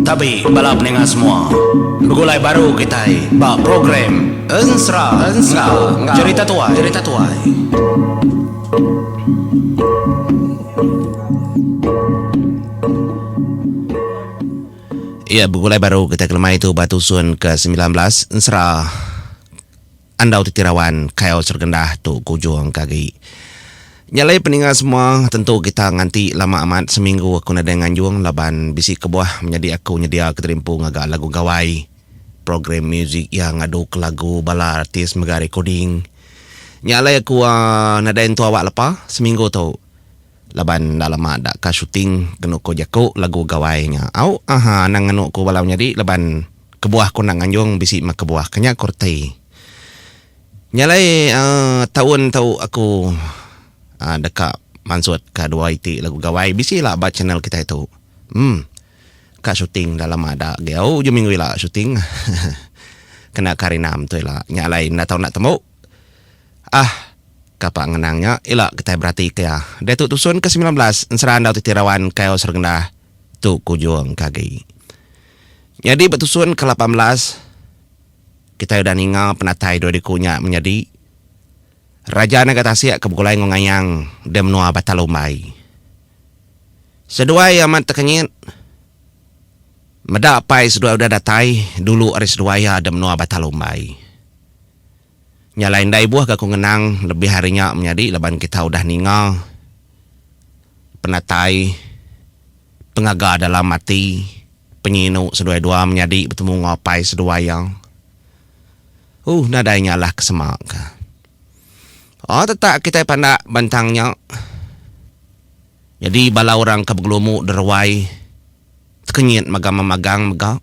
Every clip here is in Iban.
Tabi bala peninga semua. Begulai baru kitai ba program Ensera enggau Jerita Tuai. Jerita Tuai. Iya begulai baru kitai kelemai tu ba tusun ke 19 Ensera Andau ti Tirawan Kail Sergendah tu ke ujung ke agi. Nya alai peninga semua tentu kita nganti lama amat seminggu aku nadai nganjung laban bisi kebuah menyadi aku nyedia ke diri empu ngaga lagu gawai, program muzik iya ngadu ke lagu bala artis mega recording. Nya alai aku aaa nadai entu awak lepa seminggu tu laban enda lama da ka shooting kenu ko jaku lagu gawai nya. Au ahaa anang nganu ku bala menyadi laban. Kebuah ku enda nganjung bisi meh kebuah ke nya ku reti. Nya alai uhh taun tu aku uhh deka mansut ka dua iti lagu gawai bisi ila ba channel kitai tu. Emm ka shooting enda lama da agi au ujung minggu ila shooting kena ka hari enam tu ila. Nya alai enda tau enda tembu ah kapa ngenang nya ila kitai berati ke iya. Diatu tusun ke 19 ensera andau titi rawan Kail Serengendah tu ke ujung ke agi. Nyadi ba tusun ke 18, kitai udah ninga penatai dua diku nya menyadi Raja Naga Tasik ke begulai enggau Ngayang di menua Batang Lumbai. Seduai amat tekenyit meda apai seduai udah datai dulu ari seduai iya di menua Batang Lumbai. Nya alai enda ibuh ga ku ngenang lebih ari nya menyadi laban kita udah ninga penatai pengaga dalam ati penyinu seduai dua menyadi betemu enggau apai seduai iya. Huh nadai nya alah ke sema ka. Oh tetak kitai pandak bantang nya. Nyadi bala orang ke begelumu deruai tekenyit mega memagang mega.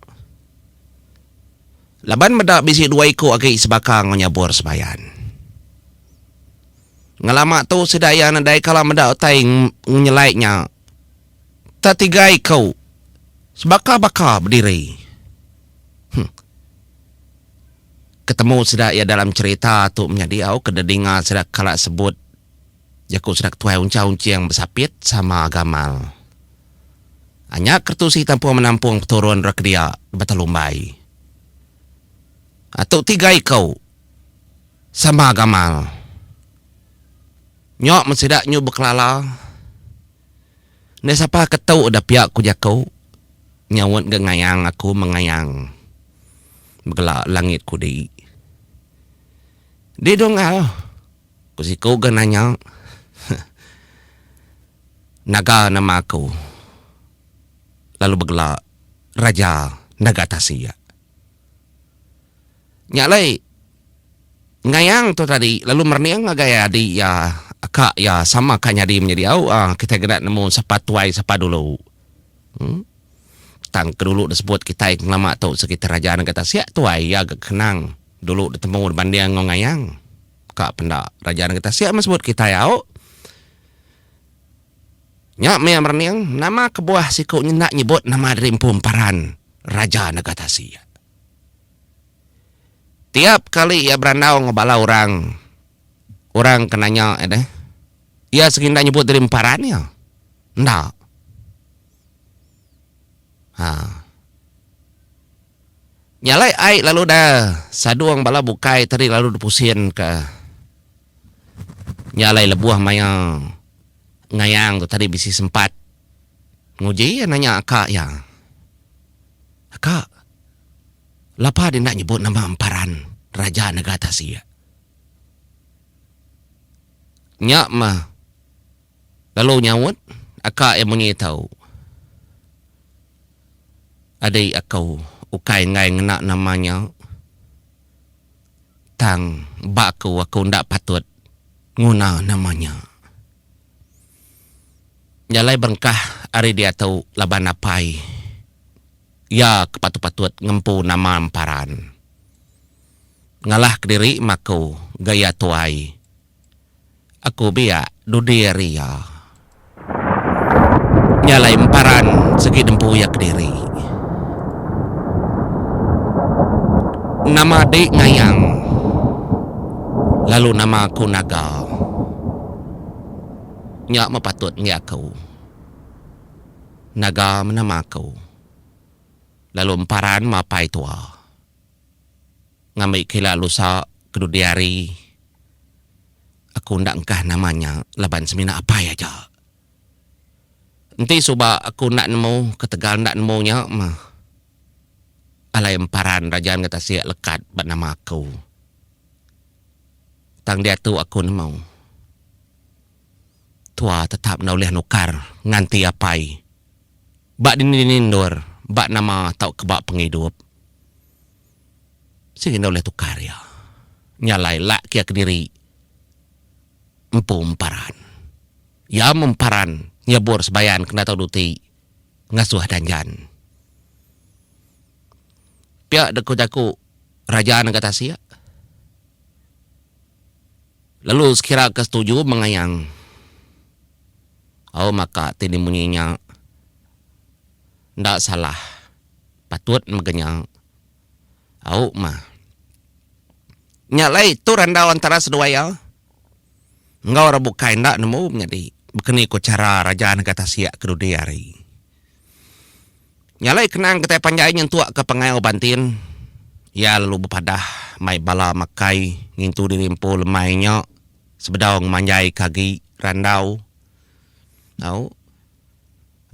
Laban meda bisi dua iku agi sebaka enggau nyabur sebayan. Ngelama tu sida iya nadai kala meda utai ngenyelai nya. Tak tiga iku sebaka-baka bediri. Huh. Ketemu sida iya dalam cherita tu menyadi au ke dedinga sida kala sebut Jaku sida ketuai uncha unching besapit sama gamal. Anya kertusi tampung menampung peturun ra kedia Batang Lumbai. Atu tiga iku sama gamal. Nyok men sida nyu bekelala. Ndai sapa ke tu da pia ku jaku nyaut ga ngayang aku mengayang begela langit kudi. Di dunggal. Ku siku ga nanya. Naga nama aku lalu begela Raja Naga Tasik. Nya alai Ngayang tu tadi lalu merening ngagai adi iya aka iya sama ka nyadi menyadi au kitai gena nemu sapa tuai sapa dulu. Uhh tang ke dulu disebut kitai ke ngelama tu sekitar Raja Naga Tasik tuai iya ga kenang dulu ditemu dibanding enggau Ngayang. Ka penda Raja Negeri Tasik meh sebut kitai au. Nya meh merening nama kebuah siku nya enda nyebut nama diri empu emparan Raja Negeri Tasik. Tiap kali iya berandau enggau bala orang, orang ke nanya iya deh, iya sigi enda nyebut diri emparan iya. Enda. Ha. Nya alai ai lalu da sadung bala bukai tadi lalu dipusin ka. Nya alai lebuh maya ngayang tu tadi bisi sempat nguji iya nanya aka iya. Aka, lapa deh enda nyebut nama emparan Raja Nega Tasik? Nya mah lalu nyaut aka iya munyi tau. Adi aku ukai enggai ngena nama nya. Tang ba aku, aku enda patut nguna nama nya. Nya alai berengkah ari diatu laban apai iya ke patut-patut ngempu nama Emparan. Ngalah kediri meh aku ga iya tuai. Aku biak dudi ari iya. Nya alai emparan segi dempu iya kediri. Nama dik ngayang lalu nama aku naga. Nya meh patut enggi aku. Naga menama aku. Lalu emparan mapai tua. Ngambi ke ila lusa ke dudi hari aku enda engkah nama nya laban semina apai aja. Enti suba aku enda nemu ketegal enda nemu nya mah alai emparan Raja enggau Tasik lekat ba nama aku. Tang diatu aku nemu. Tua tetap enda ulih nukar nganti apai ba dini-dini endur ba nama tauka ba pengidup. Sigi enda ulih tukar iya. Nya alai lak kia kediri empu emparan. Iya memparan nyebur sebayan kena tau duti ngasuh danjan. Pia deka jaku Raja Nengah Tasik. Lalu sekira ke setuju mengayang. Au maka ti dimunyi nya enda salah patut mega nya. Au mah. Nya alai tu randau antara seduai iya enggau orang bukai enda nemu menyadi bekeni ku chara raja nega tasik ke dudi hari. Nya alai kenang kitai panjai nyentuk ke pengayau Bantin, iya lalu bepadah mai bala makai ngintu diri empu lemai nya sebedau ngemanjai ke agi randau. Au.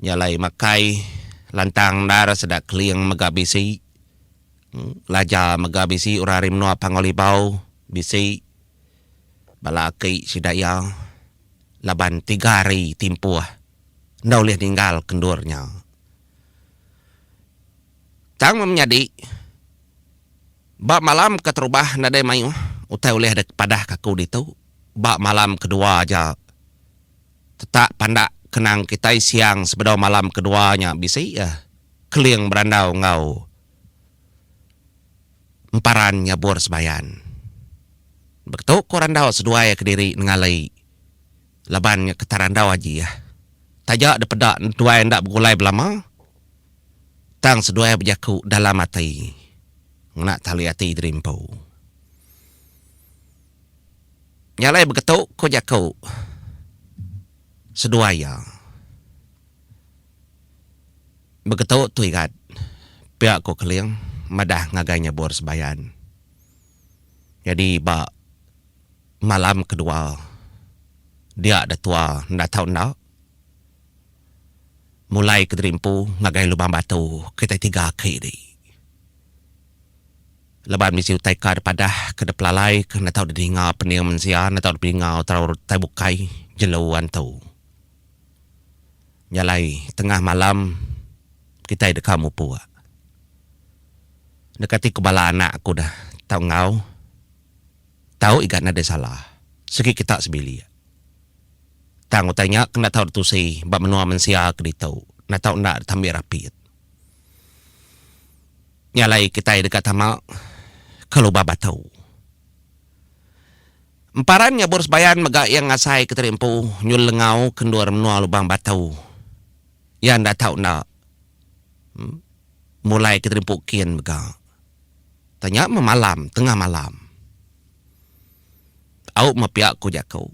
Nya alai makai lantang endar sida Keling mega bisi. Laja mega bisi orang ari menua Panggau Libau bisi bala aki sida iya laban tiga hari timpuh. Enda ulih ninggal ke endur nya. Tang meh menyadi, ba malam keterubah nadai mayuh utai ulih dipadahka aku ditu, ba malam kedua aja tetak pandak kenang kitai siang sebedau malam kedua nya bisi eh Keling berandau enggau Emparan Nyabur Sebayan. Beketu ko randau seduai kediri nengali. Laban nya keta randau aji ah. Taja dipeda duai enda begulai belama tang seduai bejaku dalam ati ngena tali ati diri empu. Nya alai beketu ku jaku seduai iya. Beketu tu igat pia ku Keling madah ngagai Nyabur Sebayan. Nyadi ba Malam kedua dia da tua enda tau enda mulai kediri empu ngagai lubang batu kitai tiga aki di. Laban bisi utai ka dipadah ke dipelalai ke enda tau didinga pening mensia enda tau dipinga utai bukai jelu antu. Nya alai tengah malam kitai deka mupuk. Deka ti ku bala anak aku dah tau enggau. Tau iga nadai salah. Segi kita sebilik. Tang utai nya kena tau ditusi ba menua mensia ke ditu enda tau enda ditambi rapit. Nya alai kitai deka tama ke lubang batu. Emparan nyabur sebayan mega iya ngasai ke tadi empu nyul lengau ke endur menua lubang batu. Iya enda tau enda mulai ke tadi empu kin mega. Tanya meh malam tengah malam. Au meh pia ku jaku.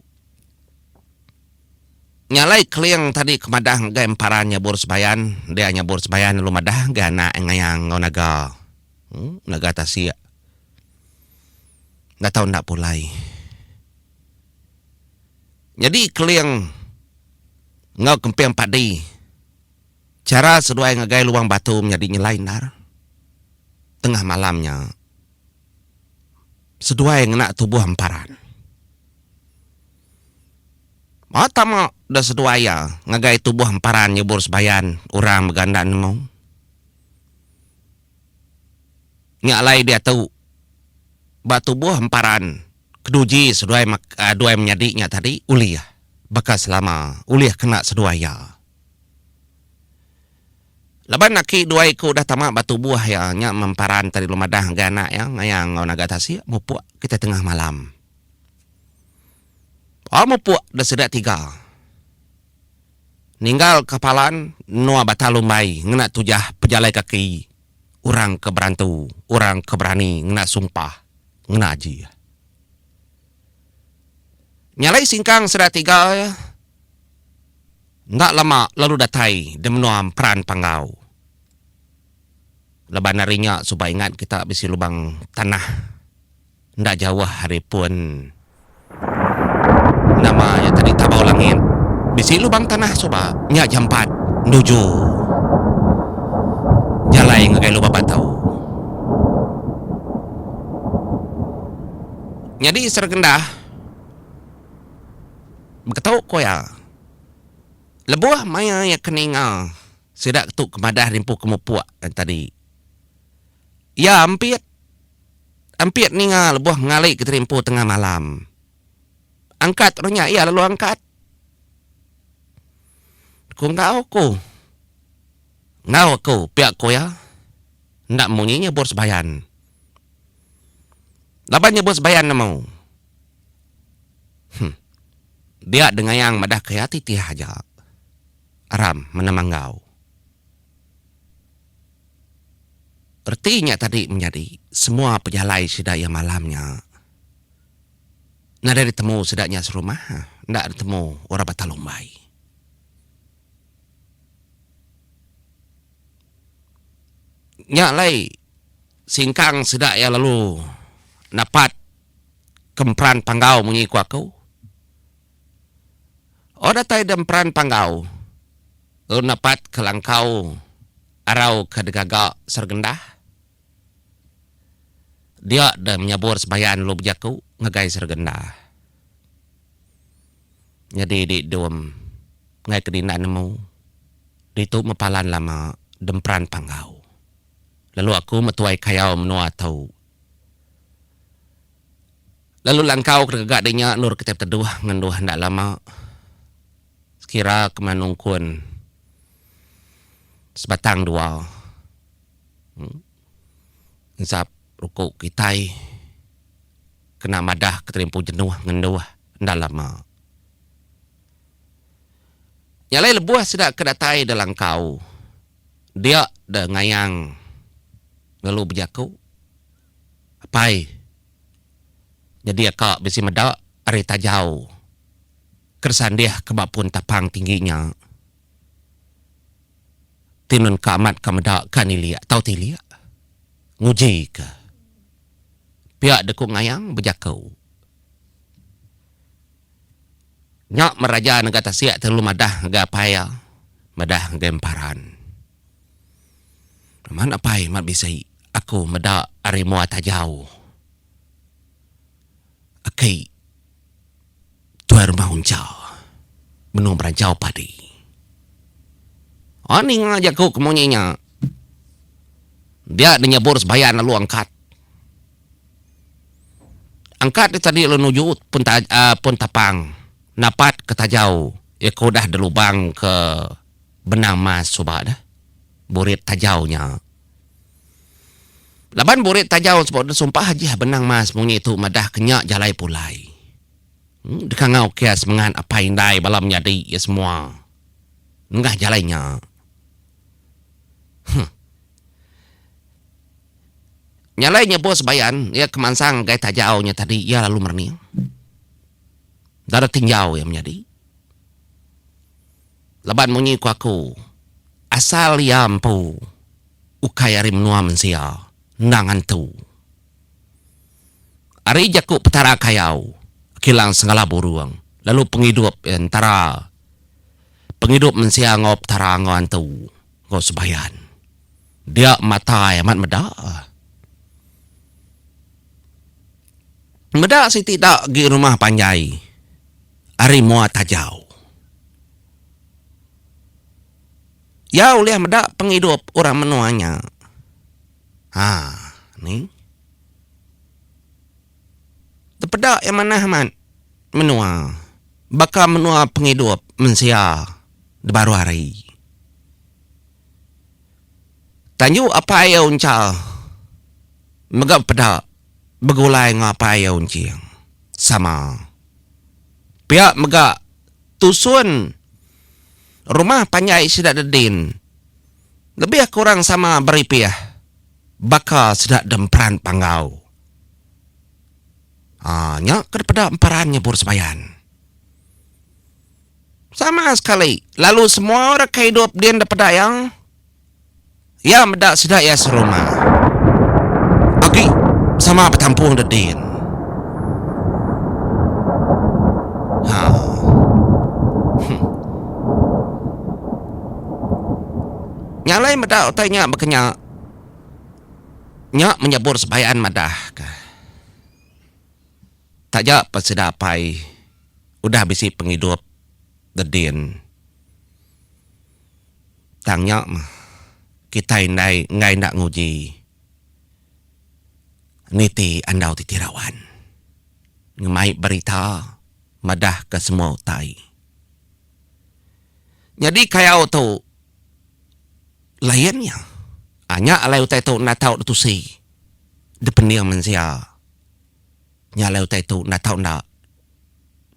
Nya alai Keling tadi ke madah ngagai Emparan Nyabur Sebayan, dia Nyabur Sebayan lalu madah ngagai anak iya ngayang enggau naga. Naga tasik. Enda tau enda pulai. Nyadi Keling enggau Kemping Padi chara seduai ngagai Luang Batu menyadi nyelai endar. Tengah malam nya, seduai ngena tubuh emparan. Ba tama da seduai iya ngagai tubuh emparan nyebur sebayan orang mega enda nemu. Nya alai diatu ba tubuh emparan keduji seduai duai menyadi nya tadi ulih baka selama ulih kena seduai iya. Laban aki dua iku udah tama ba tubuh iya nya memparan tadi lalu madah ngagai anak iya ngayang enggau naga tasik mupuk kitai tengah malam. Ba mupuk da sida tiga ninggal ka palan menua Batang Lumbai ngena tujah pejalai kaki orang ke berantu orang ke berani ngena sumpah ngena ajih. Nya alai singkang sida tiga. Enda lama lalu datai di menua Emperan Panggau. Laban ari nya suba ingat kita bisi lubang tanah enda jauh ari pun nama nya tadi Tabau Langit. Bisi lubang tanah suba nya jampat nuju jalai ngagai Lubang Batu. Nyadi Seregendah beketu ku iya lebuh maya iya ke ninga sida tu ke madah rimpu ke mupuk tadi. Iya ampit ampit ninga lebuh ngali ke terimpu tengah malam. Angkat orang nya iya lalu angkat. Ku enggau ku. Enggau aku pia ku iya. Enda munyi nyebut sebayan. Laban nyebut sebayan nemu. Huh. Dia dengayang madah ke iya titih aja. Aram mena manggau. Reti nya tadi menyadi semua pejalai sida iya malam nya nadai ditemu sida nya serumah enda ditemu orang Batang Lumbai. Nya alai singkang sida iya lalu napat ke emperan panggau munyi ku aku. Oh datai da emperan panggau lalu napat ke langkau arau ke digaga Sergendah. Dia da menyabur sebayan lalu bejaku ngagai Sergendah. Nyadi di dum enggai ke dinda nemu ditu mepalan lama demperan panggau. Lalu aku metuai kayau menua tu. Lalu langkau ke digaga di nya endur kitai beteduh ngenduh enda lama sekira ke manungkun sebatang dua ensap ruku kitai kena madah ke terimpu jenuh ngenduh enda lama. Nya alai lebuh sida ke datai da langkau dia da ngayang lalu bejaku apai. Nyadi aka bisi meda ari tajau ke sandih ke ba pun tapang tinggi nya. Ti nun ka amat ka meda ka nilik tau tilik nguji ke pia deku ngayang bejaku. Nya meh raja nega tasik ti lalu madah ngagai apai iya madah ngagai emparan. Amat apai amat bisi aku meda ari mua tajau. Aki tuai rumah uncha benung beranchau padi. Oh ninga jaku ke munyi nya. Dia ne nyebur sebayan lalu angkat. Angkat dia tadi lalu nuju pun ta uhh pun tapang napat ke tajau iya ke udah dilubang ke benang mas suba deh burit tajau nya. Laban burit tajau sebab deh sumpah ajih benang mas munyi tu madah ke nya jalai pulai. Deka ngau kia semengat apai indai bala menyadi iya semua nengah jalai nya. Huh. Nya alai nyebut sebayan iya ke mansang ngagai tajau nya tadi iya lalu merening. Dara tinjau iya menyadi. Laban munyi ku aku asal iya empu ukai ari menua mensia endang antu. Ari jaku Petara Kayau Kilang Sengala Burung lalu pengidup iya entara pengidup mensia enggau Petara enggau antu enggau sebayan. Dia matai amat meda. Meda siti da agi rumah panjai ari mua tajau. Iya ulih meda pengidup orang menua nya. Ha ni. Tepeda iya manah amat menua baka menua pengidup mensia da baruh hari. Tanju apai iya Uncha mega peda begulai enggau apai iya Unching. Sama. Pia mega tusun rumah panjai sida dedin lebih kurang sama beripih baka sida demperan panggau. Haa nya ke dipeda emperan nyebur sebayan. Sama sekali lalu semua orang ke idup din daripada iya. Iya meda sida iya serumah. Agi sama betampung dedin. Ha. Huh. Nya alai meda utai nya baka nya. Nya menyebur sebayan madah ka. Taja pa sida apai udah bisi pengidup dedin. Tang nya mah kitai indai enggai enda nguji niti andau titi rawan ngemai berita madah ka semua utai. Nyadi kayau tu lain nya. Aa nya alai utai tu enda tau ditusi dipending mensia. Nya alai utai tu enda tau enda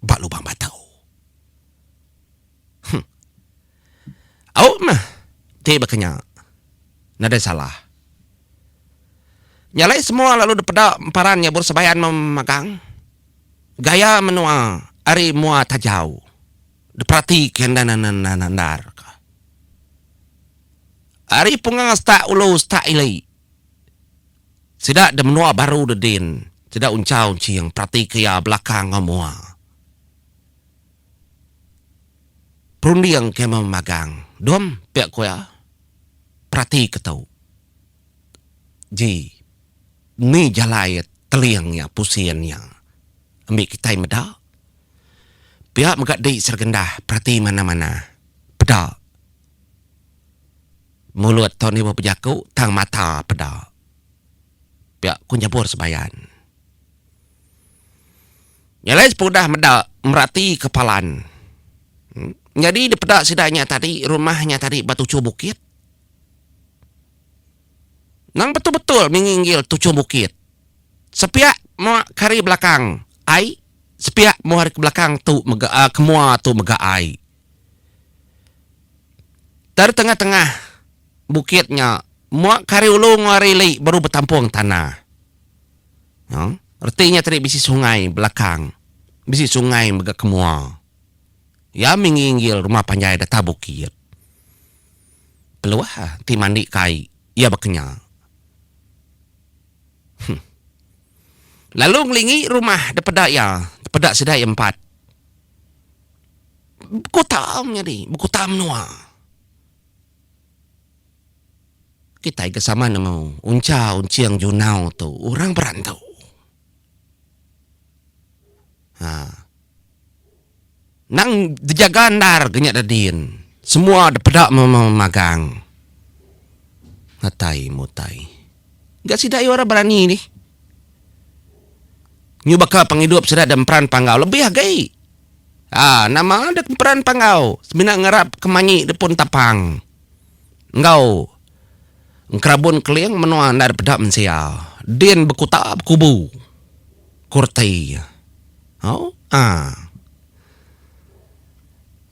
ba lubang batu. Huh. Au meh ti baka nya. Nadai salah. Nya alai semua lalu dipeda emparan nya besebayan memagang. Gaya menua ari mua tajau diperati ke enda endar. Ari punga setak ulu setak ili. Sida de menua baru dedin sida unchau enching perati ke iya belakang enggau mua. Perunding ke memagang dom pia ku iya perati ke tu ji ni jalai teling iya pusin iya ambi kitai meda pia mega di seregendah perati manah manah peda mulut tau nibuh bejaku tang mata peda pia ku nyebur sebayan. Nya alai sepengudah meda meratika palan. Nyadi dipeda sida nya tadi rumah nya tadi ba tuchung bukit. Nang betul-betul minginggil tuchung bukit. Sepiak mua ke ari belakang ai, sepiak mua ari ke belakang tu mega uhh ke mua tu mega ai. Ter tengah-tengah bukit nya mua ke ari ulu enggau ari ili baru betampung tanah. Reti nya tadi bisi sungai belakang, bisi sungai mega ke mua. Iya mih nginggil rumah panjai data bukit. Peluh ti mandi ke ai iya baka nya. Huh. Lalu ngelingi rumah depeda iya, depeda sida iya empat. Bekuta menyadi, bekuta menua. Kitai ke sama nemu uncha unching junau tu orang berantu. Ha. Nang dijaga endar ke nya dadin. Semua dipeda memagang. Atai mutai. Ga sida iya orang berani nih. Nyu baka pengidup sida da emperan panggau lebih agi. Ha, nama da emperan panggau semina ngerap ke manyi depun tapang. Enggau engkerabun keling menua enda dipeda mensia. Din bekuta bekubu. Ku reti iya. Au aa.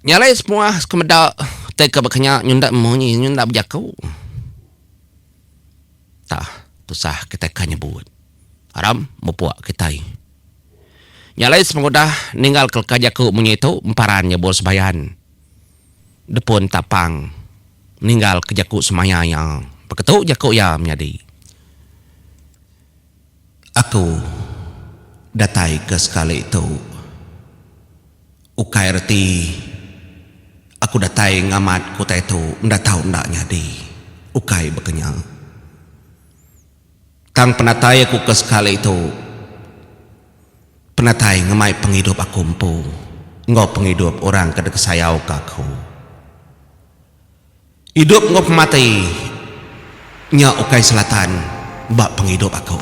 Nya alai semua ke meda utai ke baka nya nyunda munyi nyunda bejaku. Tah tusah kitai ka nyebut. Aram mupuk kitai. Nya alai sepengudah ninggal ke leka jaku munyi tu emparan nyebut sebayan. Depun Tapang ninggal ke jaku semaya iya. Beketu jaku iya menyadi. Aku datai ke sekali tu ukai reti aku datai ngamat ke utai tu enda tau enda nyadi. Ukai baka nya. Tang penatai aku ke sekali tu. Penatai ngemai pengidup aku empu enggau pengidup orang ke dikesayauka aku. Idup enggau pemati nya ukai selatan ba pengidup aku.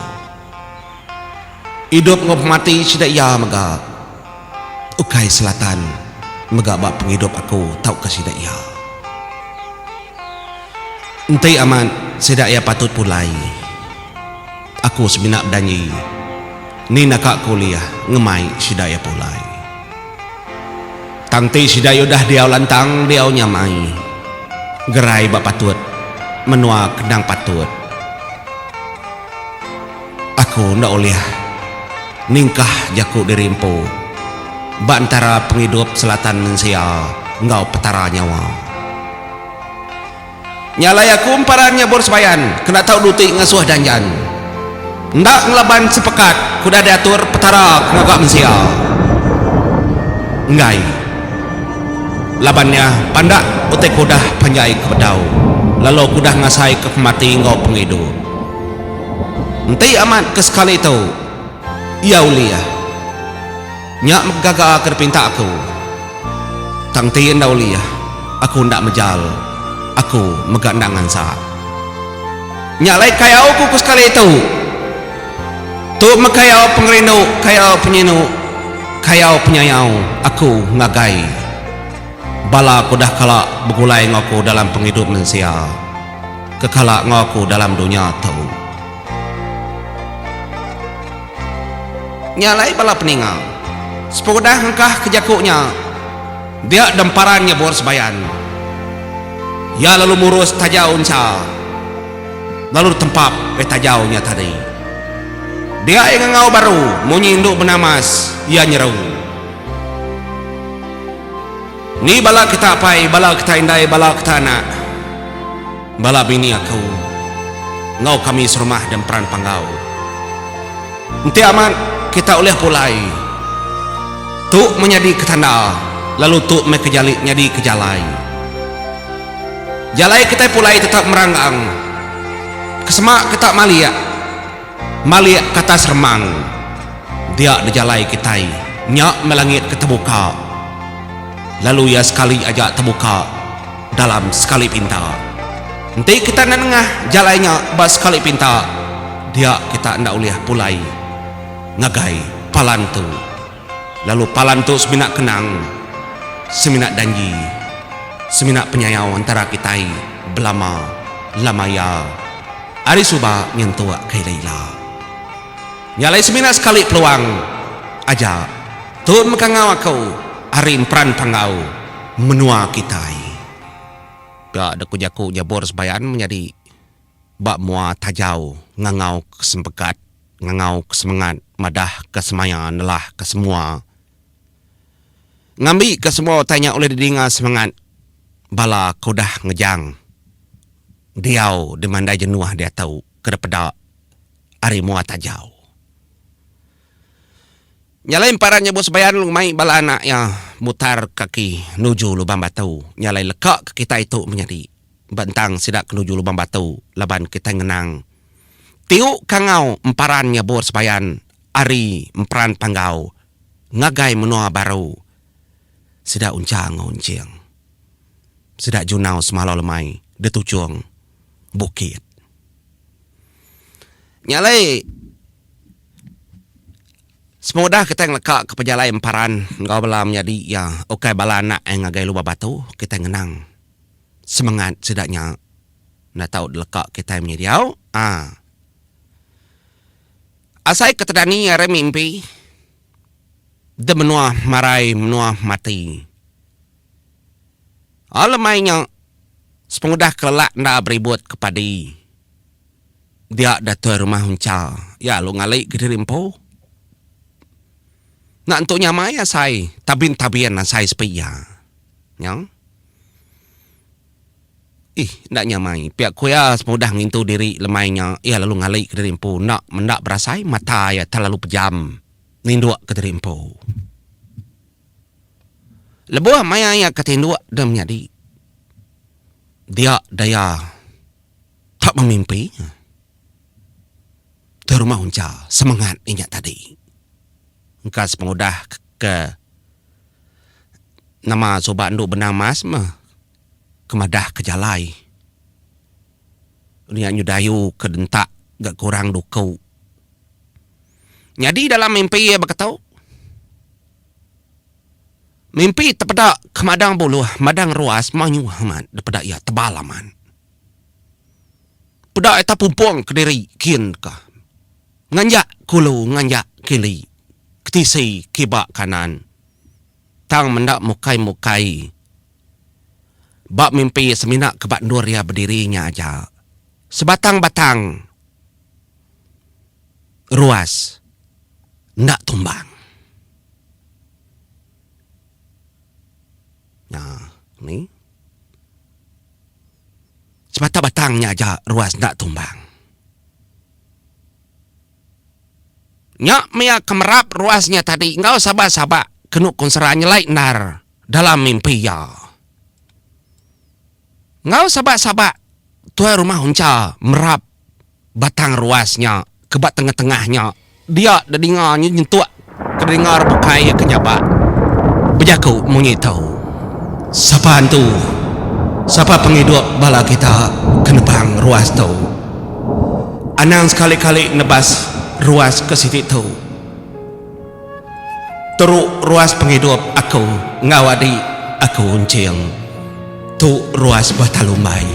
Idup enggau pemati sida iya mega ukai selatan mega ba pengidup aku tauka sida iya. Enti amat sida iya patut pulai. Aku semina bedanji ni naka ke ulih ngemai sida iya pulai. Tang ti sida iya udah diau lantang diau nyamai gerai ba patut menua ke endang patut. Aku enda ulih ningkah jaku diri empu ba entara pengidup selatan mensia. enggau Petara nyawa. Nya alai aku emparan nyabur sebayan kena tau duti ngasuh danjan. Enda ngelaban sepekat ke udah diatur Petara ke ngaga mensia. Enggai. Laban nya pandak utai ke udah panjai ke bedau lalu aku udah ngasaika pemati enggau pengidup. Enti amat ke sekali tu iya ulih. Nya meh gaga ke dipinta aku. Tang enti enda ulih, aku enda mejal, aku mega enda ngansak. Nya alai kayau ku ke sekali tu. Tu meh kayau pengerindu, kayau penyinu, kayau penyayau aku ngagai bala ke udah kala begulai enggau aku dalam pengidup mensia, ke kala enggau aku dalam dunya tu. Nya alai bala peninga, sepengudah engkah ke jaku nya, dia demparan nyebur sebayan. Iya lalu murus tajau encha, lalu ditempap ari tajau nya tadi. Dia iya ngangau baru munyi indu benamas, iya nyeru. Ni bala kita apai, bala kita indai, bala kita anak, bala bini aku enggau kami serumah di Emperan Panggau. Enti amat kita ulih pulai, tu meh nyadi ke tanda lalu tu meh ke jali nyadi ke jalai. Jalai kitai pulai tetap meranggang, ke sema kita malik. Malik ke atas remang dia dijalai kitai nya meh langit ke tebuka lalu iya sekali aja tebuka dalam sekali pinta. Enti kita enda nengah jalai nya ba sekali pinta dia kita enda ulih pulai ngagai palan tu lalu palan tu semina kenang semina danji semina penyayau entara kitai belama lama iya. Ari suba nyentuk ke ila-ila. Nya alai semina sekali peluang aja tu mekangau aku ari emperan panggau menua kitai. Pia dek ku jaku Jabor Sebayan menyadi ba mua tajau ngangau ke sempekat ngangau ke semengat madah ke semaya nelah ke semua. Ngambi ke semua utai nya ulih didinga semengat bala ke udah ngejang. Diau di mandai jenuh diatu ke dipeda ari mua tajau. Nya alai emparan nyebut sebayan lalu mai bala anak iya mutar kaki nuju lubang batu. Nya alai leka ke kitai tu menyadi ba entang sida ke nuju lubang batu laban kitai ngenang tiu kangau emparan nyebut sebayan ari emperan panggau ngagai menua baru sida uncha enggau unching. Sida junau semalau lemai dituchung bukit. Nya alai semudah kitai ngeleka ke pejalai emparan enggau bala menyadi iya ukai bala anak iya ngagai Lubang Batu kitai ngenang semengat sida nya enda tau dileka kitai menyediau aaa. Asai ke tedani ari mimpi de menua marai menua mati. Au lemai nya, sepengudah ke lelak enda beribut ke padi, dia Datai Rumah Uncha iya lalu ngali ke diri empu. Enda entu nyamai asai tabin-tabin asai sepi iya. Nya. Ih, enda nyamai. Pia ku iya sepengudah ngintu diri lemai nya, iya lalu ngali ke diri empu enda menda berasai mata iya terlalu pejam ninduk ke diri empu. Lebuh maya iya ke tinduk deh menyadi dia daya tak bemimpi nya. Tuai rumah uncha semengat inya tadi. Engka sepengudah ke nama suba endu benang mas meh ke madah ke jalai. Nya nyu dayu ke dentak ga kurang duku. Nyadi dalam mimpi iya beketu. Mimpi tepeda ke madang buluh, madang ruas mayuh amat dipeda iya tebal amat. Peda iya tepumpung kediri kin ka. Nganjak kulu nganjak kili, ketisi kiba kanan. Tang menda mukai-mukai. Ba mimpi semina ke ba endur iya bediri nya aja. Sebatang-batang ruas enda tumbang. Nya. Ni. Sebatang batang nya aja ruas enda tumbang. Nya mia ke merap ruas nya tadi enggau sabak-sabak kenu konsera nyelai endar dalam mimpi iya. Enggau sabak-sabak tuai rumah Uncha merap batang ruas nya ke ba tengah-tengah nya dia dedinga nya nyentuk ke dedinga orang bukai iya ke nyabak bejaku munyi tu. Sapa antu sapa pengidup bala kita ke nebang ruas tu. Anang sekali-kali nebas ruas ke siti tu. Teruk ruas pengidup aku enggau adi aku Unching. Tu ruas ba Talumbai.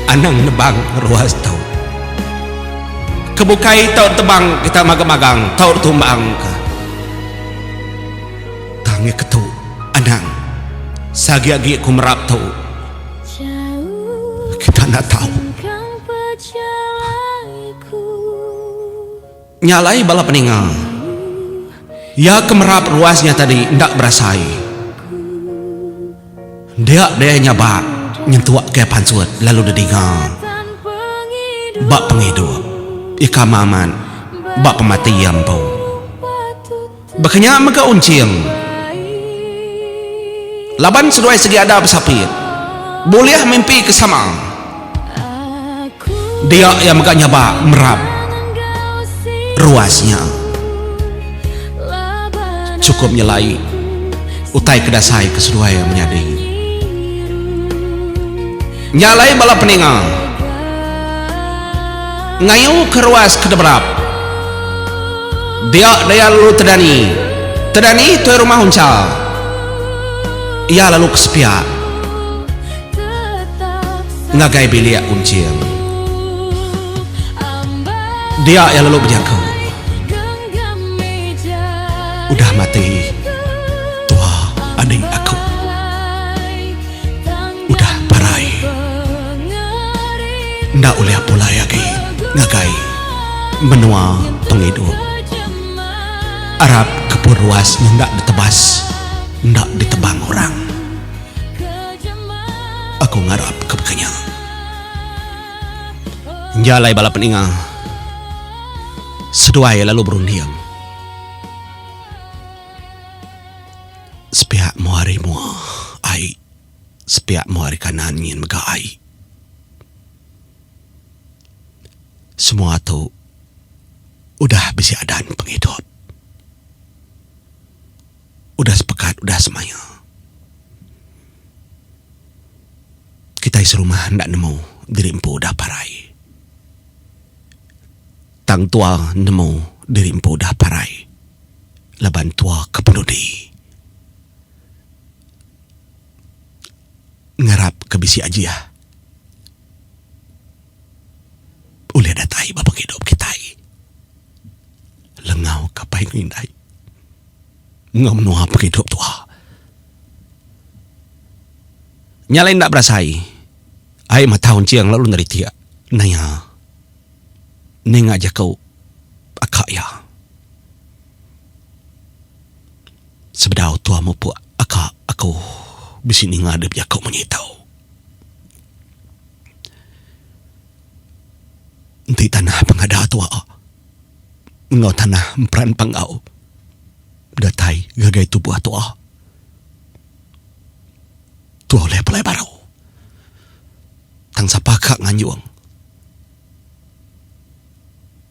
Anang nebang ruas tu. Ke bukai tau ditebang kita magang-magang tau ditumbang ka. Tang iya ke tu anang seagi-agi aku merap tu. Kita enda tau. Nya alai bala peninga. Iya ke merap ruas nya tadi enda berasai. Dia deh nyabak nyentuk ke pansut lalu dedinga ba pengidup ika amat ba pemati iya empu. Baka nya mega Unching. Laban seduai segi ada besapit, bulih mimpi ke sama. Dia iya mega nyabak merap ruas nya. Chukup nyelai utai ke dasai ke seduai iya menyadi. Nya alai bala peninga. Ngayu ke ruas ke deberap. Dia daya lalu tedani. Tedani tuai rumah Uncha. Iya lalu ke sepiak ngagai bilik Unching. Dia iya lalu bejaku. Udah mati tua adik aku. Udah parai. Enda ulih pulai agi ngagai menua pengidup. Arap ke pun ruas nya enda ditebas, enda ditebang orang. Aku ngarap ke baka nya. Nya alai bala peninga seduai lalu berunding. Sepiak mua ari mua ai, sepiak mua ari kanan nyin mega ai. Semua tu udah bisi adan pengidup. Udah sepekat udah semaya. Kitai serumah enda nemu diri empu udah parai. Tang tua nemu diri empu udah parai laban tua ke penudi. Ngarap ke bisi ajih ulih datai ba pengidup kitai. Lengau ka pai ngindai enggau menua pengidup tua. Nya alai enda berasai ai mata unching lalu neritik naya. Ninga jaku aka iya. Sebedau tua mupuk aka aku bisi ninga dep jaku munyi tu. Enti tanah pengada tua enggau tanah emperan panggau datai ngagai tubuh tua. Tua ulih pulai baru. Tang sapa ka nganjung.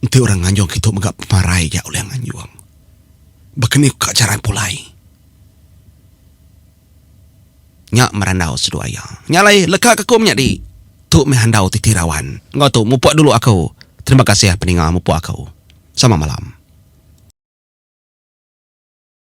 Enti orang nganjung kitu mega pemarai ja ulih nganjung. Baka ni ka chara pulai. Nya merandau seduai iya. Nya alai leka ke aku menyadi. Tu meh andau titi rawan. Enggau tu mupuk dulu aku. Terima kasih peninga mupuk aku. Sama malam.